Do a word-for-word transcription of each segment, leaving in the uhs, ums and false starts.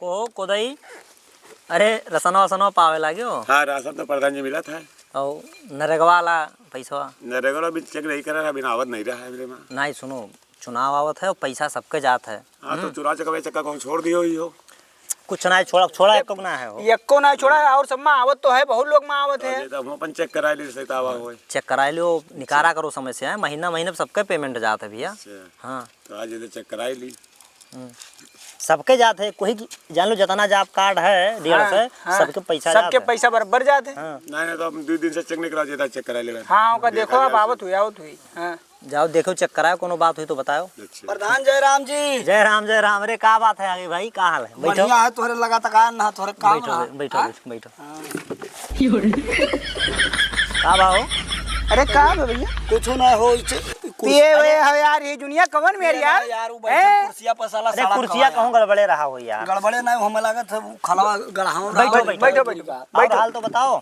को कोदई, अरे रसनवा वसनवा पावे लाग्यो? हाँ, राशन तो प्रधान जी मिलत है। और नरेगवा वाला पैसवा? नरेगवा भी चेक नहीं करा, अभी आवत नहीं रहा है मेरे माँ। नहीं, सुनो, चुनाव आवत है और पैसा सबके जात है। हाँ, तो हम्म। चुनाव चक्कर, चक्कर कौन छोड़ दियो ही हो? कुछ ना छोड़ा, छोड़ा एको ना है हो। एको ना छोड़ा है, और सब में आवत तो है, बहुत लोग में आवत तो है। ये तो हम अपन चेक करा ली, सही तावा होए। चेक करा लियो, निकारा करो समय से, है, महीना, महीना पे सबके पेमेंट जात है भैया। अच्छा। हाँ। तो आज ये तो चेक करा ही ली। हम्म। सबके जात है, कोई की, जान लो, जितना जॉब कार्ड है, डेढ़ हाँ, सौ, हाँ। सबके पैसा जात सबके है। पैसा बराबर जात है। हाँ। नहीं, नहीं, तो हम दो दिन से चेक नहीं करा, जेता चेक करा लेवे। हाँ, ओका देखा देखो, जाए आप उसे। आवत हुई, आवत हुई। हाँ। जाओ, देखो, चेक कराओ, कोनो बात हुई तो बताओ। अच्छा। प्रधान जय राम जी। जय राम, जय राम। अरे, का बात है आगे भाई, का हाल है? बैठो। बढ़िया है, तोहरे लगा तक आया ना, तोहरे काम बैठो, रहा। बैठो, हाँ? बैठो, बैठो। हाँ। का बा हो? अरे, का बा भैया? कुछ ना हो, इसे कुछ पिए हुए अरे हो यार, ये दुनिया कवन में पिए ना यार? यार, वो बैठे हैं? कुर्सिया पर साला अरे, सड़क कुर्सिया कहाँ कहूँ यार? गड़बड़े रहा हो यार। गड़बड़े ना, हमें लागत है, वो खलवा गढ़ाओ बैठो, रहा। बैठो, बैठो, बैठो, बैठो। बैठो। हाल तो बताओ।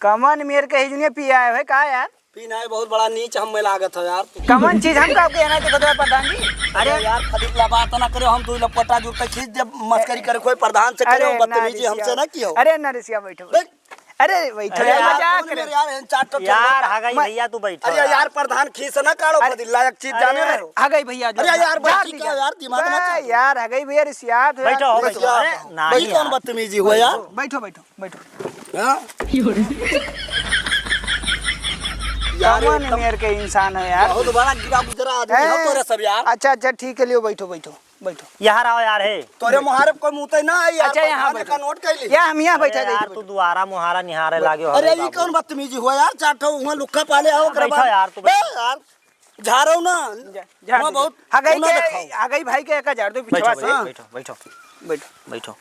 कमन मेर के ही दुनिया पिया है भाई, का यार? पीना है बहुत बड़ा नीच हमें लागत है यार। कमन चीज हम का कहना है तो बताओ प्रधान जी। अरे यार, फजीला बात ना करो, हम दो लपटा जुट के खींच जब मस्करी करे कोई प्रधान से करे, अरे बदतमीजी ना हमसे रिसिया। ना कियो। अरे ना रिसिया, बैठो। देख, अरे बैठो अरे यार, यार, मजाक कौन करे। मेरे यार, इन चार ठो यार, ठेला। हगई मैं भैया, तू बैठो अरे यार। यार, प्रधान खीस ना काढ़ो, अरे, फजीला एक चीज जाने अरे, रहो। हगई भैया, अरे यार, झाड़ बैठी दी, का झाड़ यार, दी। दिमाग ना बे, चाटो। यार, हगई भैया, रिसियात हो बैठो, यार। बैठो। रिसियात अरे, हो। ना भाई, ही कौन यार। बदतमीजी हुआ यार? बैठो, बैठो, बैठो। हाँ? यार, कौन एकदम मेर के इंसान है यार? बहुत बड़ा गिरा गुजरा आदमी हो हैं? तोरे सब यार। अच्छा, अच्छा, ठीक है, लियो, बैठो, बैठो, बैठो। यहाँ रहो यार, हे। तोरे मुहारे पे कोई मुँहते ना आई यार, अच्छा, यहाँ प्रधान बैठो। का नोट कर ली। या हम यहाँ अरे बैठा यार, जाइए, तू बैठो। दुआरा मुहारा निहारे लागे हो, अरे, अरे ये बाबू। कौन बदतमीजी हुआ यार? चार ठो वहाँ लुक्का पाले आओ, ओकरे बैठो बाद यार, तू ए, बैठो। यार, झाड़ो ना। जा, जा, वहाँ जा। बहुत हगई कोना के, देखाओ। हगई भाई के एक हजार दो बैठो, पिछवा से। बैठो, बैठो, बैठो। बैठो। बैठो।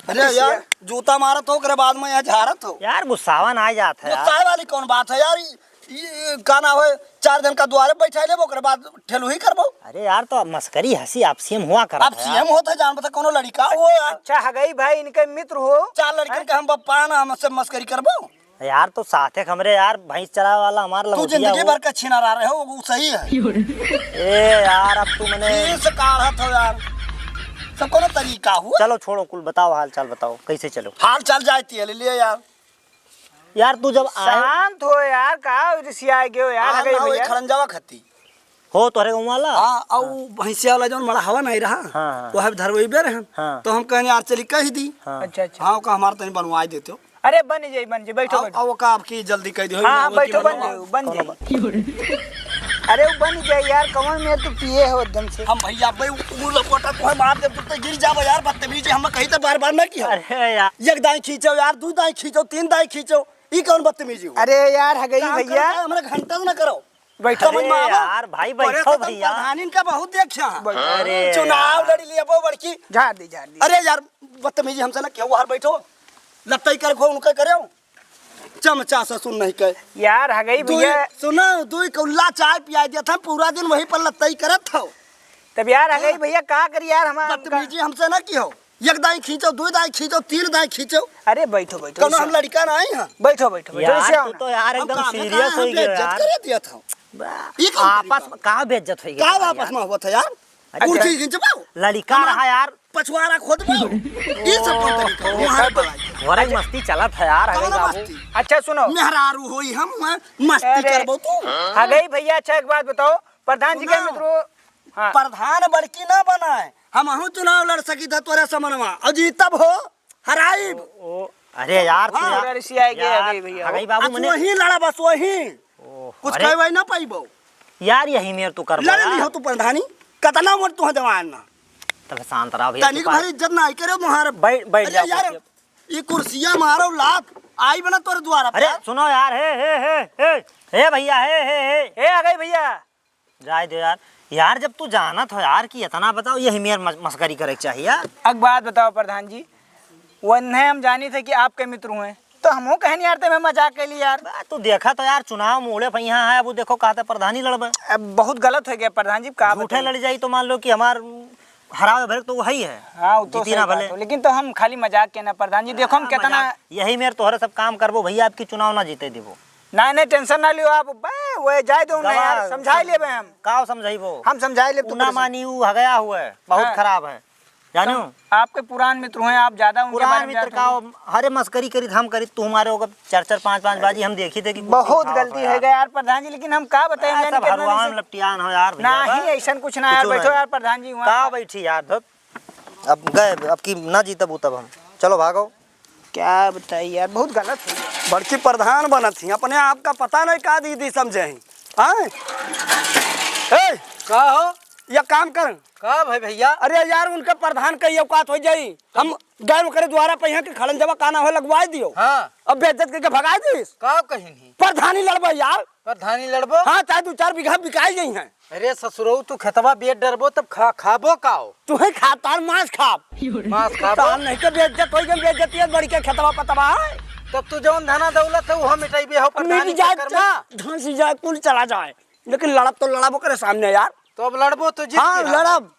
अरे यार, जूता मारत हो, ओकरे बाद में यहाँ झाड़त हो। यार, गुस्सावा ना आ जात है यार। गुस्साए वाली कौन बात है यार? ये, ये का नाम है? चार जन का दुआरे बैठा लेबो, ओकरे बाद ठेलू ही करबो। अरे यार, तो मस्करी हंसी आपसी में हुआ करत अब है यार। सीएम होत है, जान बता कोनो लड़िका हो यार। अच्छा, हगई भाई इनके मित्र हो। चार लड़कन हैं? के हम बप्पा ना, हमसे मस्करी करबो। यार, तो साथे हमरे यार, भैंस चरावे वाला हमार तू लंगोटिया जिंदगी हो। भर का छिनारा रहे हो, वो सही है। ए यार, अब तू मने ये से काढ़त हो यार, सब कोनो तरीका हो। चलो छोड़ो, कुल बताओ, हाल चाल बताओ, कैसे चलो? हाल चाल जाती है, ले लिए यार। यार, तू जब आए शांत हो यार, का रिसिया गयो यार, आम हगई ना होई भैया। खड़ंजावा खत्ती। हो तोहरे गाँव वाला? हाँ, और हाँ। वो भैंसिया वाला जौन मड़ा हवा नहीं रहा, हाँ, हाँ। वो है धरवैबे रहन। हाँ। तो हम कहने यार चली कह दी। हाँ। अच्छा, अच्छा। हाँ, का हमार तनी बनवाई देते हो। अरे बन जाई, बन जाई, बैठो, आओ, बैठो। आओ, का आपकी जल्दी कह दी हो, हाँ, हाँ, बैठो, बन जाई, बन जाई। अरे वो बन जाई यार, कौन में तू पिए हो एकदम से। हम भैया भाई, वो लपटा तो है, मार दे, तू तो गिर जाबो यार, बदतमीजी हम कहीं तो बार बार ना किया। अरे यार। एक दाई खींचो यार, दो दाई खींचो, तीन दाई खींचो, ई कौन बदतमीजी हो? अरे यार, हगई काम भैया। करो, हमरा घंटा ना करो। बैठो। समझ में अरे आवा? यार, भाई, तोरे बैठो से तो भैया। प्रधानिन का बहुत देखा। बैठो। अरे चुनाव यार। लड़ी लिया वो बड़की। झाड़ दी, झाड़ दी। अरे यार, बदतमीजी हमसे ना क्यों बाहर बैठो? लत्तई कर घो उनका करो। चमचा ससुर नहीं कहे। यार, हगई दुई, भैया। सुनो, दुई कौल्ला चाय पिया दिया था, पूरा दिन वहीं पर लत्तई करत था। तब यार, हगई हाँ। भैया, का करी यार, हमार बदतमीजी हमसे ना की हो। एक दाई खींचो, दो दाई खींचो, तीन दाई खींचो। अरे बैठो, बैठो, कौनो हम रिसिया। लड़का ना आई हैं। बैठो, बैठो, बैठो, यार, रिसिया तू ना। तो यार हम एकदम काम ना सीरियस करा, हो हम गया बेइज्जत यार। करे दिया था। बा-, ये कौन आपस तरीका? में का बेइज्जत हो गया का यार? आपस में हुआ था यार? अरे कुर्सी खींचबाओ। लड़का हमरा रहा यार। पछवाड़ा खोदबाओ। ये सब कौन तरीका? ओहो। वहाँ पर आई। घरे मस्ती चलत है यार, हगई कौनो बाबू। मस्ती? अच्छा सुनो। मेहरारू होई हम, वहाँ मस्ती अरे। करबो तू। हगई भैया, अच्छा एक बात बताओ, प्रधान जी के सुनाओ। मित्रों, हाँ। प्रधान बड़की ना बनाए, हमहू चुनाव लड़ सकी था तोरे समनवा, और जीतब हो, हराइब। ओ, अरे यार, तू हाँ। यार, अरे, रिसिया गया यार, है भैया। हगई बाबू आज मने वही लड़ा बस वही। ओह, कुछ अरे। कहे वही ना पाइबो। यार, यही मेर तू करबो लड़ यार। ली हो तू प्रधानी, कतना मोट तू जवान ना। तब शांत रहा भैया, तनिक तू भरी इज्जत ना आई करे तुम्हारे। बैठ, बैठ अरे जाओ यार, कुर्सी। ये कुर्सिया मारो लात, आई बना तोरे द्वारा अरे, पर। सुनो यार, हे, हे, हे, हे, हे भैया, हे, हे, हे। ए, हगई भैया। जाए दो यार। यार, जब तू जानत हो यार कि इतना बताओ, यही मेर मस-, मस्करी करे के चाहिए यार। एक बात बताओ प्रधान जी, वन्हे हम जानी थे कि आपके मित्र हुए, तो हमहू कहन यार, ते में मजाक के लिए यार। बा, तू देखा तो यार, चुनाव मुड़े पे यहाँ है, अब वो देखो कहते प्रधानी लड़बे। अब बहुत गलत हो गया प्रधान जी, का झूठे बताई? लड़ जाई तो मान लो कि हमार हरावे भरे तो वो है ही है। हाँ, वो तो जीती सही ना बात भले। हो, लेकिन तो हम खाली मजाक के ना प्रधान जी, देखो हम हाँ, कितना मजाक। यही मेर तोहरे सब काम करबो भैया, आपकी चुनाव ना जीते देबो। ना, नहीं, टेंशन ना लियो आप। बे, वो जाए दो ना गवा-, यार, समझाई लेबे हम। का समझाइबो? हम समझाई लेब, तू उ ना परेशान। मानी, उ हगया हुए, बहुत हाँ। खराब है। जानो? आपके पुरान मित्र हुए, आप ज्यादा उनके पुरान बारे में मित्र जानते का, होंगे। हरे मस्करी करी, हम करी, तू हमारे ओकर चार चार पाँच पाँच बाजी हम देखी थे कि कुछ बहुत उठावत गलती हो है यार। गया यार प्रधान जी, लेकिन हम का बताएं, अरे, यानी सब कि हरवाम लपटियान हो यार भैया, नहीं, बस। ऐसन कुछ ना यार, कुछ बैठो नहीं। यार प्रधान जी, वहाँ का बैठी यार, धत। अब गए, अब की ना जीतब उतब हम। चलो भागो। क्या बताई यार, बहुत गलत है। बड़की प्रधान बनत ही, अपने आप का पता नहीं का दीदी समझे ही। हाँ? ए, का हो? या काम कर। का भाई भैया? अरे यार, उनका प्रधान कही औकात हो जाई। हम गए ओकरे द्वारा पहिया के खड़न जवा का ना हो लगवाई दियो। हाँ। अब बेइज्जत करके भगाई दिस। का कहिन ही? प्रधानी लड़बो यार। प्रधानी लड़बो? हाँ, चाहे दू चार बीघा बिकाई गई हैं। अरे ससुरऊ, तू खेतवा बेच डरबो तब खा, खाबो का हो? तू ही खा, तार मांस खाब। मांस खाबो? तार नहीं तो बेइज्जत होई गई, बेइज्जती है, बड़ी के खेतवा पतवा है। तब तू जौन धना दौलत है, वो मिटाई बे हो प्रधानी मिट जाए, चक्कर में। धन सी जाए, कुल चला जाए, लेकिन लड़ब तो लड़ब ओकरे सामने यार। तो अब लड़बो तो जीत हाँ, के रहो। लड़ब।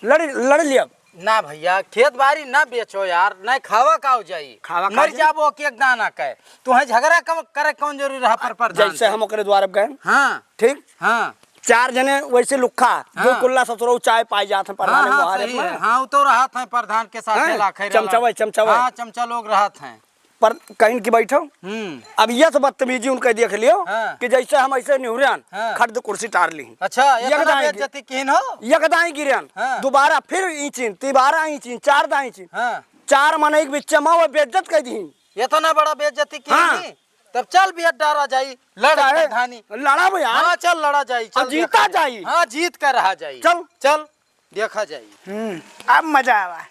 लड़, लड़ लियब। ना भैया, खेत बारी ना बेचो यार, ना खावा का हो जाई। खावा का मर जाई? जाबो कि एक दाना के। तुहे झगड़ा कम, करे कौन जरूरी रहा पर प्रधान जैसे से? हम ओकरे द्वार अब गए। हाँ। ठीक? हाँ। चार जने वैसे लुक्खा, हाँ। दो कुल्ला ससुरऊ चाय पाई जात हैं हाँ, प्रधान हाँ, मोहारे सही में। है। हाँ, वो तो रहत हैं प्रधान के साथ हैं? लाखे रहला। चमचवा, चमचवा। हाँ, चमचा लोग रहत हैं। पर कहीं की बैठो। हम्म। अब ये तो बदतमीजी उनके देख लियो हाँ। कि जैसे हम ऐसे निहुरियान, हाँ। खट दे कुर्सी टार ली। अच्छा, ये इतना कदाई बेइज्जती किन हो? ये कदाई गिरियान। हाँ। दोबारा फिर इंचिन, तिबारा इंचिन, चार दा इंचिन। हाँ। चार मनई के बीच में वो बेइज्जत कर दी। इतना बड़ा बेइज्जती किन हाँ। ही? तब चल बिया डारा जाई, लड़ काहे? प्रधानी। लड़ा भैया। हाँ, चल लड़ा जाई, चल अब जीता देखा जाई। हाँ, जीत कर रहा जाई। चल। चल। देखा जाई। हम्म, अब मजा आवा।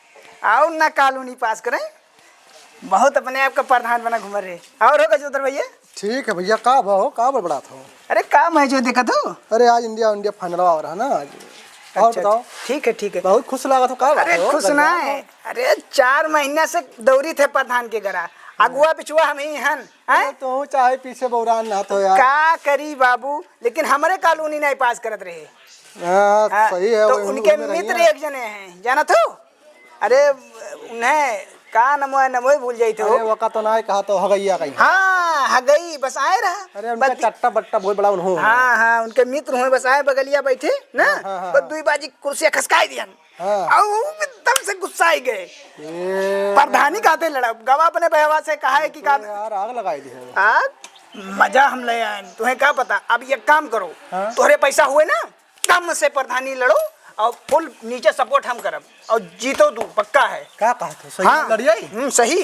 आओ ना कॉलोनी पास करें, बहुत अपने आप का प्रधान बना घूम रहे। और हो गजोधर भैया? ठीक है भैया, का भाव हो, का बड़बड़ात हो? अरे काम है जो देखत हो। अरे आज इंडिया, इंडिया फंडवा हो रहा ना आज। और अच्छा, बताओ। अच्छा, ठीक है, ठीक है। बहुत खुश लागत हो, का बात अरे हो? खुश ना है। अरे चार महीना से दौरी थे प्रधान के घरा, अगुआ पिछुआ हम ही हन। हैं? अरे, तू चाहे पीछे बौरान ना तो यार। का करी बाबू, लेकिन हमरे कॉलोनी नहीं पास करत रहे। हाँ, हाँ, सही है, तो वही उनके उनमें रहिए। मित्र एक जने हैं, जानत हो? अरे, उन्हें का नमो है, नमो ही भूल जाई थे हो। अरे, वका तो ना कहा तो हगैया कहीं। हाँ, हगई, बस आए रहा। अरे, उनका बस चट्टा बट्टा बहुत बड़ा उन्हों। हाँ, हाँ, उनके मित्र हुए, बस आए बगलिया बैठे ना, हाँ, हाँ, हाँ, बस हाँ। दुई बाजी कुर्सिया खसकाई दिया। हाँ। अउ उ एकदम से गुस्साई गए। ए। प्रधानी कहते लड़ा, गवा अपने बहवा से कहा है कि का तो यार आग लगाई दी है। आग? मजा हम ले आए। तुम्हें का पता? अब ये काम करो, हाँ। तोहरे पैसा हुए ना, दम से प्रधानी लड़ो और फुल नीचे सपोर्ट हम करब और जीतो तू, पक्का है। का कहत हो? सही हाँ। लड़िए? हम्म, सही।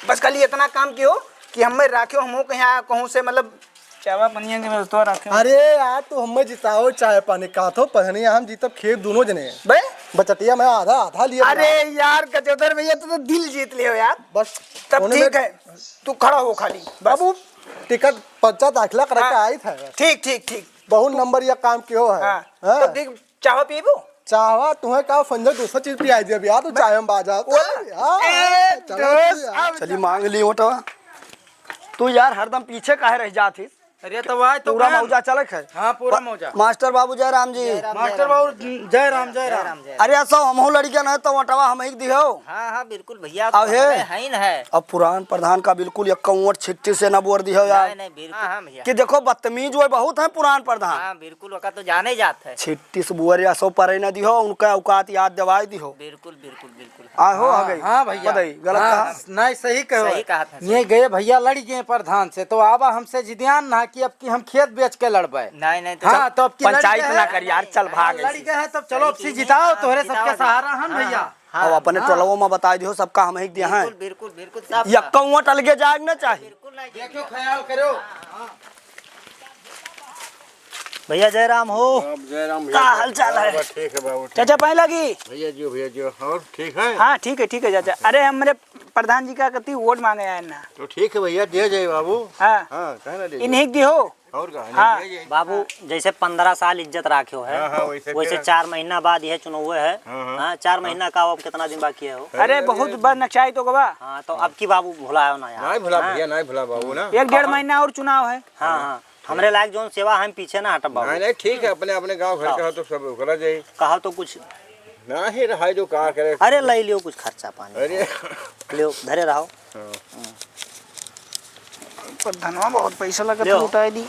बस खाली इतना काम कियो कि हमें राखियो, हम कहीं कहूँ से मतलब चावा पनिया के व्यवस्था रखे। अरे यार, तू हमें जिताओ चाहे पानी का थो, पहनिया हम जीतब खेत दोनों जने। बे? बचटिया में आधा आधा लिए अरे बना। यार, गजोधर भैया, तू तो दिल जीत लियो यार। बस तब होने ठीक में है, तू खड़ा हो खाली, बस। बाबू, टिकट पर्चा दाखिला करके हाँ। आई था। ठीक, ठीक, ठीक। बहुत नंबर या काम कियो है। हाँ। हाँ। तो देख, चाह पीबू? चाहवा तुम्हें का संजय दूसरा चीज पियाई दे अभी, आ तो चाय हम बाजा। वो हाँ, ए, चलो दोस्त, तू यार। अब चली मांग ली वोटवा। तू यार हरदम पीछे काहे रह जात हिस? अरे तो भाई तो पूरा बहन। मौजा चलक है। हाँ, पूरा प-, मौजा। मास्टर बाबू जय राम जी। जय राम, मास्टर जय राम, बाबू जय राम, जय राम। जय राम, जय राम। अरे सब हमहू लड़िकन है तो वोटवा हम ही दिहो। हाँ, हाँ, बिल्कुल भैया, अब है। हमें है ही न है। अब पुरान प्रधान का बिल्कुल एक वोट छिट्टी से ना बोर दिहो यार। नहीं, नहीं, बिल्कुल। हाँ, हाँ, भैया। कि देखो बदतमीज वो बहुत है पुरान प्रधान। हाँ, बिल्कुल, ओका तो जाने जात है। छिट्टी से बुअरिया सौ परे न दिहो, उनका औकात याद दिवाई दिहो। बिल्कुल, बिल्कुल, बिल्कुल। आ हो, हाँ, आ गई। हाँ भैया। बताई, गलत हाँ, कहा? नहीं, सही कहो। सही कहा था, ये सही। गए भैया, लड़ गए प्रधान से, तो आवा हमसे जिदियान ना कि अब की हम खेत बेच के लड़बे। नहीं, नहीं, तो हाँ, चल, तो अब की लड़ पंचायत गए ना हैं। कर यार, चल भाग हाँ, लड़ ऐसे। गए हैं, तब चलो अब से जिताओ, तोहरे सबके सहारा हम हाँ, भैया। हाँ, अब अपने हाँ। टोलवो में बताई दिहो, सबका हम ही दिया हैं। बिल्कुल, बिल्कुल, बिल्कुल, सब यक्का वोट अलगे जाए के ना चाही। बिल्कुल नहीं। देखो, ख्याल करो। भैया जय राम हो। आप जय राम का भैया। हाल चाल है? बस ठीक है बाबू, ठीक। चाचा पाए लगी। भैया जी, भैया जी, और ठीक है? हाँ, ठीक है, ठीक है चाचा। अरे हमरे प्रधान जी का कति वोट मांगे आए ना। तो ठीक है भैया, दिया जाए बाबू। हाँ। हाँ, काहे ना दिया जाए? इन्हीं की हो। और का, हाँ। दिया जाए। बाबू, जैसे पन्द्रह साल इज्जत राख्यो है, हाँ, हाँ, वैसे वैसे क्या? चार महीना बाद यह चुनाव है। हाँ, हाँ। हाँ, चार हाँ। महीना का अब कितना दिन बाकी है हो? अरे, अरे, बहुत अरे। बड़ नक्शाई तो गवा। हाँ, तो अब की बाबू भुलायो ना यार। नहीं भुला हाँ। भैया, नहीं भुला बाबू ना। एक डेढ़ हाँ। महीना और चुनाव है। हाँ, हाँ। हमरे लायक जौन सेवा हम पीछे ना हटब बाबू। नहीं, नहीं, ठीक है, अपने, अपने गाँव घर हाँ। का हो तो सब ओकरा जाई। कहा तो कुछ। नहीं रहा जो का करे। अरे, ले लियो कुछ खर्चा पानी। अरे। लियो, धरे रहो। हाँ। पर धनवा बहुत पैसा लगत लियो। है, उठाए दी।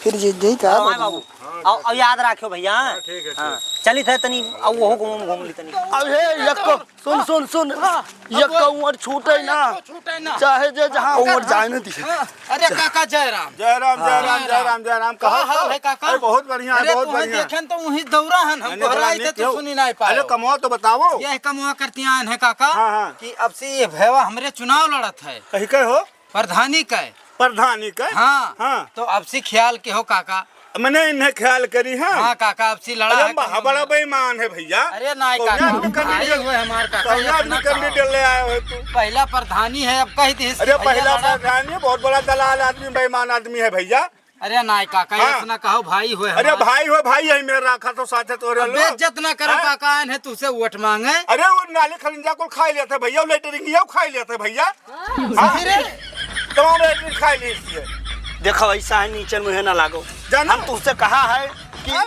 फिर जीत जाई का हाँ, बाबू? बाबू। हाँ, आओ, ठीक आओ, है। याद राखियो भैया। हाँ, ठीक है, हाँ। ठीक। चलित है तनी, अब वहू घूम, घूम ली तनी। अब हे, यक्को, सुन, सुन, सुन। हाँ, अब यक्को बोल। उमर छूटे ना। छूटे ना। चाहे जे जहाँ उमर जाए ना दिए। हाँ, अरे काका जय राम। जय राम, जय राम, जय राम, जय राम। का कहो हाल तो? है काका? अरे बहुत बढ़िया है, अरे बहुत तुम्हें बढ़िया। देखेन तो वहीं दौरा हन, हम नहीं, नहीं, गोहराई नहीं, थे तो क्यों? सुनी नहीं पाए। अरे कमवा तो बताओ। यह कमवा करती आन है काका, हाँ, हाँ। कि अब से ये भैया हमरे चुनाव लड़त है। कही के हो? प्रधानी का है। प्रधानी का है? हाँ। हाँ। तो अब से ख्याल के हो काका। मने इन्हें ख्याल करी, हाँ। हाँ काका, अब से लड़ा अरे है बा-, कमवा बड़ा में। बेईमान है भैया। अरे नाई कौन काका, आदमी भाई candidate? हुए हमार काका, कौन ये आदमी अपना कहो। Candidate ले आया हो तू? पहला प्रधानी है, अब कह दे अरे भैया पहला लड़ा। प्रधानी, बहुत बड़ा दलाल आदमी, बेईमान आदमी है भैया। अरे नाई काका, हाँ। ऐसा ना कहो, भाई होए अरे हमार। भाई होए, भाई यही मेरा रखा तो साथ है तोरे अब लोग। बेइज्जत ना करो हाँ? काका, आन है तुझसे वोट मांगे। अरे वो नाली खलिंजा कुल खाई लेते भैया, वो लेटरिंग ये खाई लेते भैया। हाँ? सही रे। तमाम लेटरिंग खाई ली इसलिए। देखो ऐसा है, नीचे मुँहे ना लागो। जानो? हम तुझसे कहा है कि हाँ?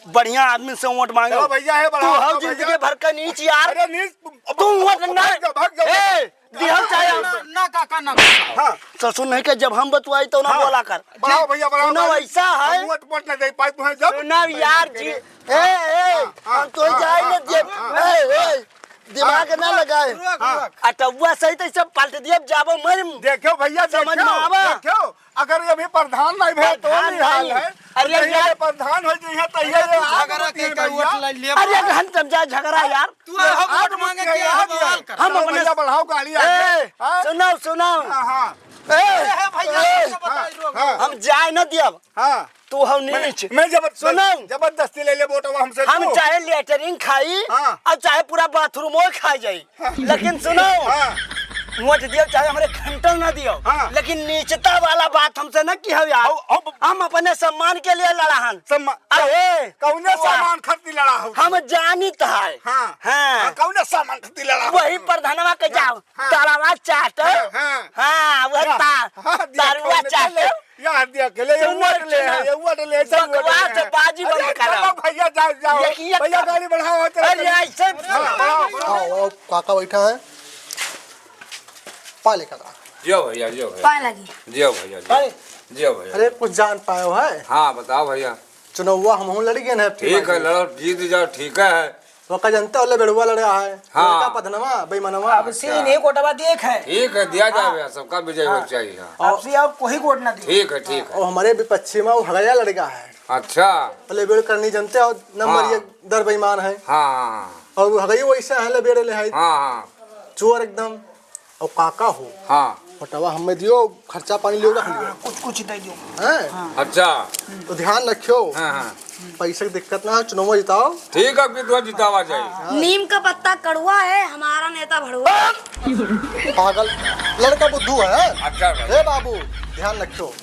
बढ़िया आदमी से वोट मांगो। चलो भैया, है तू बढ़ाओ, हव तो जिंदगी भैया। भर का नीच यार। अरे नीच, अब तू वोट ना भाग जाओ, भाग जाओ। ए, दिहल चाहे हम ना, ना काका, ना काका। हाँ। ससुर नहीं के जब हम बतुआई तो ना हाँ। बोला कर। बढ़ाओ भैया, बढ़ाओ, सुनो, बढ़ाओ। ऐसा है। हम वोट, वोट ना दे पाए तुम्हें जब। सुनो यार जी। ए, ए, हाँ, हम तो हाँ, जाए हाँ, ना दे। हाँ, हाँ। ए, ए, दिमाग हाँ। ना लगाए। रुक, हाँ। रुक। अटौवा सही तो सब पलट दिया, अब जाबो मर। देखो भैया, समझ देखो, में आवा। देखो, अगर ये अभी प्रधान नहीं भैया तो प्रधान नहीं हाल नहीं। है। अरे तो जहिया यार। ये प्रधान हो, जहिया तो अरे ये तू आग झगड़ा होती है के का भैया। वोट ले लिया? अरे हम समझा झगड़ा यार। तू ये हम आग वोट मांगे होती है, क्या आग हम है। बवाल कर? हम चलो अपने भैया बढ़ाओ गाड़ी आगे। ए, हाँ? सुनाओ, सुनाओ। हाँ, हाँ। ए, अरे है भैया, ए, ऐसे बताइए हाँ, लोग। हाँ। हम जाए ना दियब। हाँ। तू हम मैं, नीच। मैं जबर-, सुनो। जबरदस्ती ले ले वोटवा हमसे हम तू। चाहे लेटरिन खाई हाँ। और चाहे पूरा बाथरूमो खा जाई। हाँ। लेकिन सुनो, हाँ। वोट दियो चाहे हमरे घंटल ना दियो, हाँ। लेकिन नीचता वाला बात हमसे न किहो यार। हम, हम हम अपने सम्मान के लिए लड़ा हन। सम्मा-, अरे, कौने वाह। सम्मान खातिर लड़ा हो? हम जानित है। हाँ। हाँ। हाँ, कौने सम्मान खातिर लड़ा हो? वही प्रधानवा के जाओ। हाँ। तारवा चाट। हाँ, हाँ। हाँ, वह हाँ, ता-, हाँ, दिया तारवा कौन चाट। दिया? या दिया के ले, ये सुनो, वोट ले, सुनो। ये वोट ले, ऐसे वोट बकवास ले। बाजी बंद अरे, कराओ। चलो भैया, जाओ, जाओ। ये, ये भैया, गाड़ी बढ़ाओ, चलो, अरे, चलो। ऐसे हाँ, बढ़ाओ, बढ़ाओ। आओ, आओ, काका बैठा है। पा ले काका। जियो भैया, जियो भैया। पाए लगी। जियो भैया, जियो। पाए। जियो भैया। अरे, कुछ जान पायो है? हाँ, बताओ भैया। चुनौवा हमहूँ लड़ गए हैं, ठीक है, लड़ो, जीत जाओ, ठीक है। ओका जनता वाले बेड़ुआ लड़े आए। हाँ। लड़का पधनवा, बेईमनवा। अब से अच्छा। इन्हें कोटवा देख है। ठीक है, दिया हाँ। जावे, सबका विजय हो हाँ। चाहिए, हाँ। अब से अब कोई कोट ना दे। ठीक है, ठीक है। और हमारे विपक्षी में वो हगया लड़का है। अच्छा। पहले बेड़ करनी जनते और नंबर हाँ। एक दर बेईमान है। हाँ, हाँ, हाँ। और वो हगई वैसे है, ले बेड़ ले है। हाँ, हाँ। चोर एकदम। और काका हो। हाँ। पटवा हमें दियो, खर्चा पानी लियो, रख लियो। हाँ, कुछ, कुछ दे दियो। हैं? हाँ। अच्छा। तो ध्यान रखियो। हाँ, हाँ। पैसे की दिक्कत ना हो, चुनाव जिताओ। ठीक है, कि तो जितावा जाए। हाँ। नीम का पत्ता कड़वा है, हमारा नेता भड़वा। पागल लड़का बुद्धू है। अच्छा भाई। ए बाबू, ध्यान रखियो।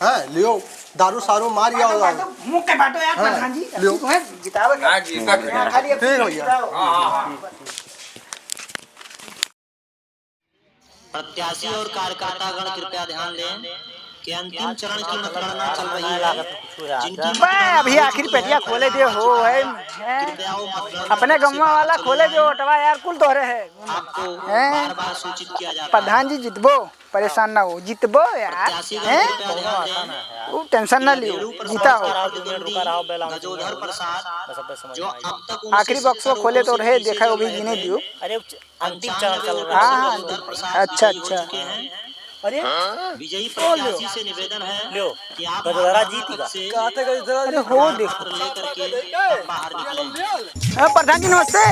हैं, लियो, दारू सारू मार या बाटो, मुंह के बाटो यार, हाँ, प्रधान जी। लियो। तू है, जितावे के। हाँ, जीता के। हाँ, खाली अब ठीक है भैया। जिताओ। हाँ, हाँ, हाँ। प्रत्याशी और कार्यकर्तागण कृपया ध्यान दें कि अंतिम चरण की मतगणना चल रही है। जिनकी बे, अभी आखिरी पेटिया खोले दे हो, है, हैं? कृपया वो मतगणना अपने गौवा वाला खोले दे, ओटवा यार, कुल तोहरे है। आपको हैं? बार-बार सूचित किया जाता है। प्रधान जी जितबो, परेशान ना हो, जितबो यार, प्रत्याशीगण हैं? कृपया ध्यान दें वो tension ना कि लियो, बेलू जीता हो। प्रसाद का प्रतिद्वंदी गजोधर प्रसाद, जो अब तक आखिरी उनसे बक्सवा खोले तो रहे, देखा, वो भी गिने दियो। अरे, अंतिम चरण चल रहा है। हाँ, हाँ। अच्छा, अच्छा। अरे, विजयी प्रत्याशी से निवेदन है कि आप गजोधरा जीत गया। अरे, हो देखो। हाँ, प्रधान जी, नमस्ते।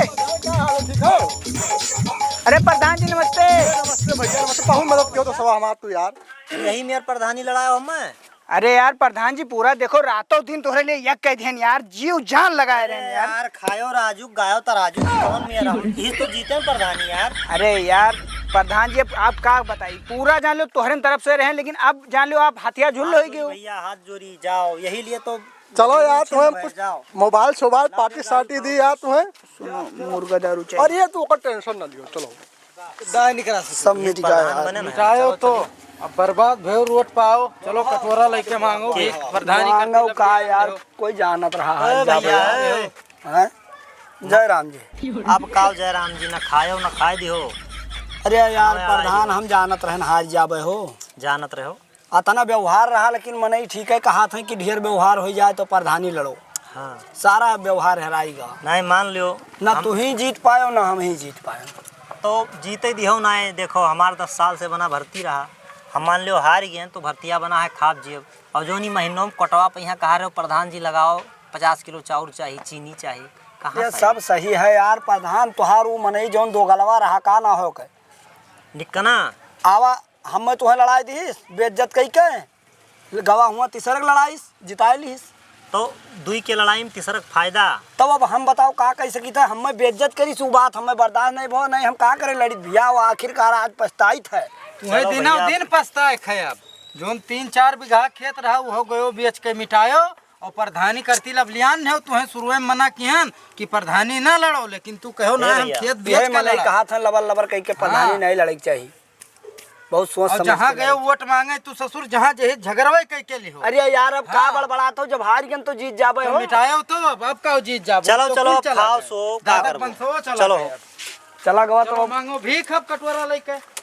अरे, प्रधान जी, नमस्ते। नमस्ते भैया, नमस्ते। बहुत मदद कियो तो सवा हमार तू यार। यही मेर प्रधानी लड़ायो हमें। अरे यार प्रधान जी, पूरा देखो, रातों दिन तोहरे लिए यज्ञ कइ दिहन यार, जीव जान लगाए रहेन यार। यार, खायो राजू, गायो तराजू, कौन मेरा? ये तो जीते प्रधानी यार। अरे यार प्रधान जी, अब आप का बताई, पूरा जान लो तोहरे तरफ से रहेन, लेकिन अब जान लो आप हथिया झुल होइ गयो। भैया हाथ जोड़ी जाओ, यही लिए तो चलो यार, तुम्हें कुछ mobile सोबाइल party साटी दी यार तुम्हें। सुनो, मुर्गा दारू चाहिए। अरे तू ओकर tension ना लियो, चलो। दाय निकरा से। सब मिट गया यार। मिटायो तो अब बर्बाद भयो, रोड पाओ। चलो कटोरा लेके मांगो, प्रधानी मांगो का यार, कोई जानत रहा है, ए भैया, हैं? जय राम जी। अब का जय राम जी, ना खायो ना खाए दियो। अरे यार प्रधान, हम जानत रहन हार जाबे हो। जानत रहो। अतना व्यवहार रहा, लेकिन मनई ठीक है, कहा था कि ढेर व्यवहार हो जाए तो प्रधानी लड़ो। हाँ। सारा व्यवहार हेराई गा। नहीं, मान लियो, ना हम तू ही जीत पायो, ना हम ही जीत पायो। तो जीते दिहो ना, देखो, हमार दस साल से बना भर्ती रहा, हम मान लियो हार गए, तो भर्तिया बना है, खाब जियब। और जौन ई महीनों में कटवा पे यहाँ कहा रहे हो, "प्रधान जी लगाओ, पचास किलो चाउर चाही, चीनी चाही", कहाँ ये से सब आई? सही है यार प्रधान, तोहार ऊ मनई जौन दो गलवा रहा, का ना हो के? निकना। आवा, हमें तुहें लड़ाई दीस, बेइज्जत कई के। गवा हुआ तीसरक लड़ाईस, जिताए लीस। तो दुई के लड़ाई में तीसरक फायदा। तब अब हम बताओ का कह सकी था, हमें बेइज्जत करी सु बात हमें बर्दाश्त नहीं भो, नहीं हम का करे लड़ी भैया, वो आखिरकार आज पछताइत है। तुहें चलो दिनों भैया। दिन पछताए है अब। जौन तीन चार बीघा खेत रहा, वो गयो बेच के मिटायो, और प्रधानी करती लवलियान है, तुहें शुरुए में मना किहन कि प्रधानी ना लड़ो, लेकिन तू कहो ना, ए हम भैया, खेत बेच यही के मनई लड़ा। कहा था लबर लबर कह के प्रधानी हाँ। नहीं लड़े के चाहिए। बहुत सोच और समझ जहाँ के गए लड़े। वोट मांगे, तू ससुर जहाँ जहे झगड़वे कह के लिहो। अरे यार, अब का हाँ। बड़बड़ात हो, जब हार गन तो जीत जाबे तो हो। मिटायो तो अब, अब का जीत जाबो? चलो, तो चलो, कुल अब चला खाओ, गए। सो, का दादा करबो? बंसो चला चलो। गए अब। चला गवा चलो, तो। मांगो भीख अब कटोरा लेके।